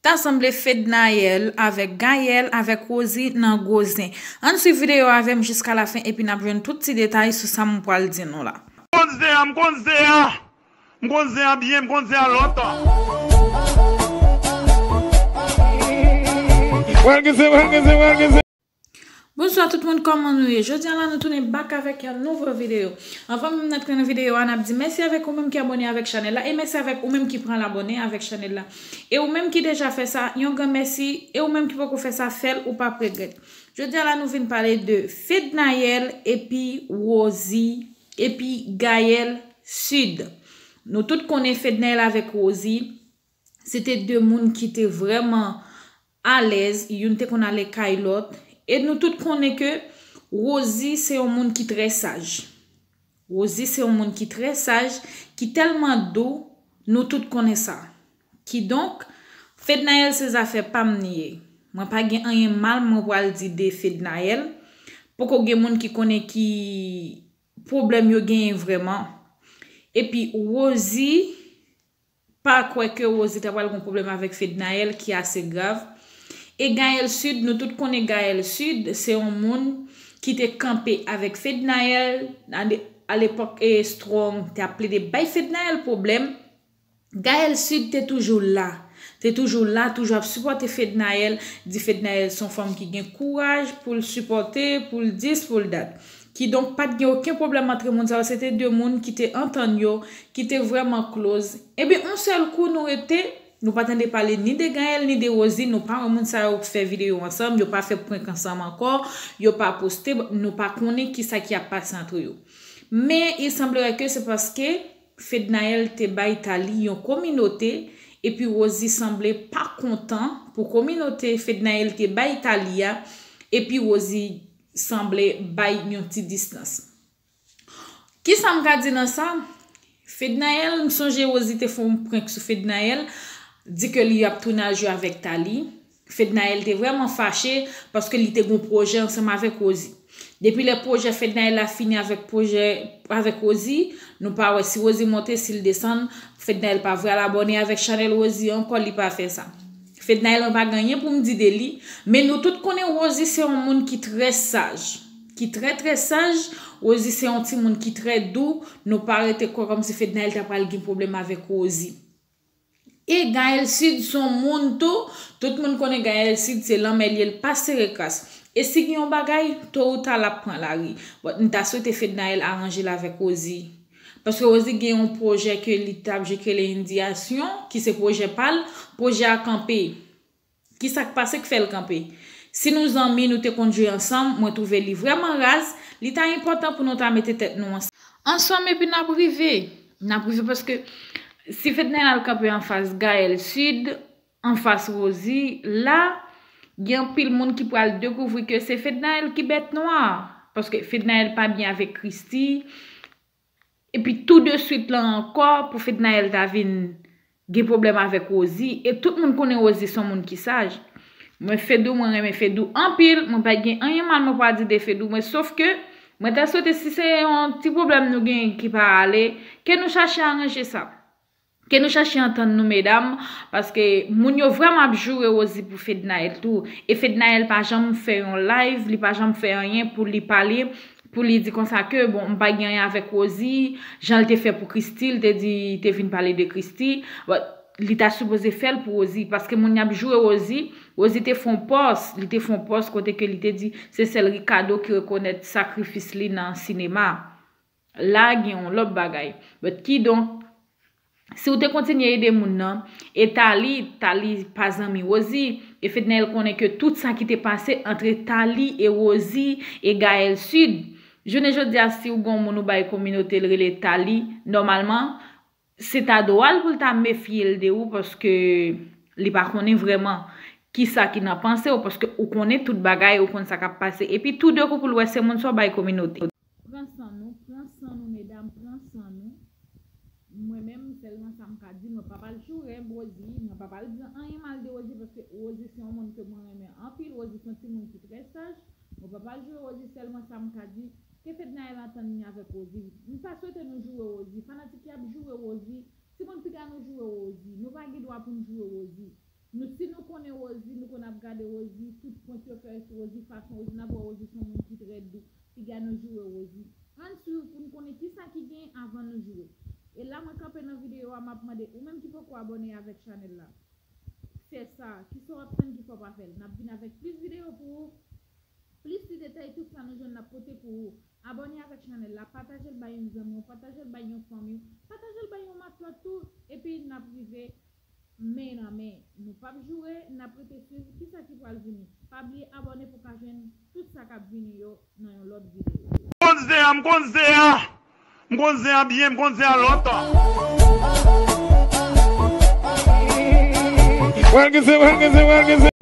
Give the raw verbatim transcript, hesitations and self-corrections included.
Ta sanble Fednaelle avèk Gaëlle avèk Rosie nan gwo zen. Ann swiv videyo avè m jiska lafen epi n ap jwenn tout ti detay sou sa m pral di nou la. M konn zen an, m konn zen an. M konn zen an byen, m konn zen an lontan. Pral gen zen, pral gen zen, pral gen zen. Bonswa tout moun, kòman nou ye? Jodi a la nou tounen back avèk yon nouvo videyo. Anvan menm n antre nan videyo a, n ap di mèsi avèk ou menm ki abòne avèk chanèl la e mèsi avèk ou menm ki pral abòne avèk chanèl la. E ou menm ki deja fè sa, yon gran mèsi. E ou menm ki poko fè sa, fè l, ou p ap regrèt. Jodi a la nou vin pale de Fednaelle epi Rosie epi Gaëlle Sud. Nou tout konnen Fednaelle avèk Rosie, se te de moun ki te vrèman alèz, youn te konn ale kay lòt. E nou tout konnen ke Rosie se yon moun ki trè saj. Rosie se yon moun ki trè saj, ki tèlman dou, nou tout konnen sa. Kidonk, Fednaelle se zafè pa m li ye. Mwen pa gen anyen mal mwen pral di de Fednaelle. Poko gen moun ki konnen ki pwoblèm yo genyen vrèman. Epi Rosie, pa kwè ke Rosie ta pral gon pwoblèm avèk Fednaelle ki ase grav. E Gaëlle Sud, nou tout konnen Gaëlle Sud, se yon moun ki te kanpe avèk Fednaelle, a de-, a lepòk e Strong te ap plede bay Fednaelle pwoblèm. Gaëlle Sud te toujou la. Te toujou la, toujou ap sipòte Fednaelle, di Fednaelle se yon fanm ki gen kouraj pou l sipòte, pou l dis, pou l dat. Kidonk, pa t gen okenn pwoblèm antre moun sa yo. Se te de moun ki te antann yo, ki te vrèman close. Ebyen, yon sèl kou nou rete, nou pa tande pale ni de Gaëlle, ni de Rosie, nou pa wè moun sa yo fè videyo ansanm, yo pa fè prank ansanm ankò, yo pa poste, nou pa konnen kisa ki ap pase antre yo. Men, il semblerait que se paske Fednaelle te bay Thalie yon kominote, epi Rosie sanble pa kontan pou kominote Fednaelle te bay Thalie a, epi Rosie sanble bay yon ti distans. Kisa m ka di nan sa? Fednaelle, m sonje Rosie te fè yon prank sou Fednaelle, di ke li ap tounen al jwe avèk Thalie. Fednaelle te vrèman fache paske li te gon pwojè ansanm avèk Rosie. Depi lè pwojè Fednaelle la fini avèk pwojè avèk Rosie, nou pa wè si Rosie monte, si l desann, Fednaelle pa vre al abòne avèk chanèl Rosie ankò, li pa fè sa. Fednaelle, mwen pa gen anyen pou m di de li, men nou tout konnen Rosie se yon moun ki trè saj, ki trè, trè saj. Rosie se yon timoun ki trè dou, nou pa rete kwè kòmsi Fednaelle ta pral gen pwoblèm avèk Rosie. E Gaëlle Sud se yon moun tou, tout moun konnen Gaëlle Sud se lanmè l ye, l pa sere kras. E si gen yon bagay, to ou ta l ap pran lari. But m ta swete Fednaelle aranje l avèk Rosie. Paske Rosie gen yon pwojè ke li t ap jwe ki rele Indiyasyon, ki se pwojè pa l, pwojè a kanpe. Kisa k pase k fè l kanpe? Si nou zanmi, nou te konn jwe ansanm, mwen twouve li vrèman raz, li ta enpòtan pou nou ta mete tèt nou ansanm. Ansanm epi n ap rive. N ap rive paske si Fednaelle al kanpe anfas Gaëlle Sud, anfas Rosie, la, gen anpil moun ki pral dekouvri ke se Fednaelle ki bèt nwa. Paske Fednaelle pa byen avèk Christie. Epi tou de swit lan ankò pou Fednaelle ta vin gen pwoblèm avèk Rosie. E tout moun konnen Rosie se yon moun ki saj. Mwen Fedou, mwen renmen Fedou anpil. Mwen pa gen anyen mal mwen pral di de Fedou. Mwen sof ke mwen ta swete si se yon ti pwoblèm nou gen ki pa ale, ke nou chache aranje sa. Ke nou chache antann nou, medam, paske moun yo vrèman ap joure Rosie pou Fednaelle tou. E Fednaelle pa janm fè yon live, li pa janm fè anyen pou li pale, pou li di konsa ke, bon, m pa gen anyen avèk Rosie, jan l te fè pou Christie, l te di, te vin pale de Christie. Bon, li ta sipoze fè l pou Rosie, paske moun y ap joure Rosie, Rosie te fè yon pòs, li te fè yon pòs kote ke li te di, se sèl Ricardo ki rekonèt sakrifis li nan sinema. La gen yon lòt bagay. But kidonk, si w te kontinye ede moun nan, e Thalie, Thalie pa zanmi Rosie, e Fednaelle konnen ke tout sa ki te pase antre Thalie e Rosie e Gaëlle Sud, jounen jodi a, si w gen yon moun ou bay kominote l rele Thalie, nòmalman, se ta dwa l pou l ta mefye l de ou, paske li pa konnen vrèman kisa ki nan panse w, paske ou konnen tout bagay, ou konn sa k ap pase. Epi tou de kou pou l wè se moun sa w bay kominote. Pran san nou, pran san nou, medam, pran san nou. Mwen menm, sèlman sa m ka di, mwen pa pral joure Rosie, mwen pa pral di anyen mal de Rosie, paske Rosie se yon moun ke mwen renmen anpil, Rosie se yon timoun ki trè saj, mwen pa pral joure Rosie, sèlman sa m ka di, ke Fednaelle antann li avèk Rosie. M pa swete nou joure Rosie, fanatik ki ap joure Rosie, timoun piga nou joure Rosie, nou pa gen dwa pou n joure Rosie. Nou, si nou Rosie, nou konn ap gade Rosie, tout prank yo fè sou Rosie, fason Rosie, n ap wè Rosie se yon moun ki trè dou. Piga nou joure Rosie. Ann swiv pou n konnen kisa ki gen avan nou joure. E la mwen kanpe nan videyo a, m ap mande ou menm ki poko abòne avèk chanèl la, fè sa. Kisa w ap tann ki fè w pa fè l? N ap vin avèk plis videyo pou ou. Plis ti detay, tout sa nou jwenn n ap pote pou ou. Abòne avèk chanèl la, pataje l bay yon zanmi w, pataje l bay yon fanmi w, pataje l bay yon matant tou, epi n ap rive men nan men. Nou p ap joure, n ap rete swiv kisa ki pral vini. Pa bliye abòne pou w ka jwenn tout sa k ap vini yo nan yon lòt videyo. M konn zen an, m konn zen an. M konn zen an byen, m konn zen an lontan. Welcome, welcome, welcome.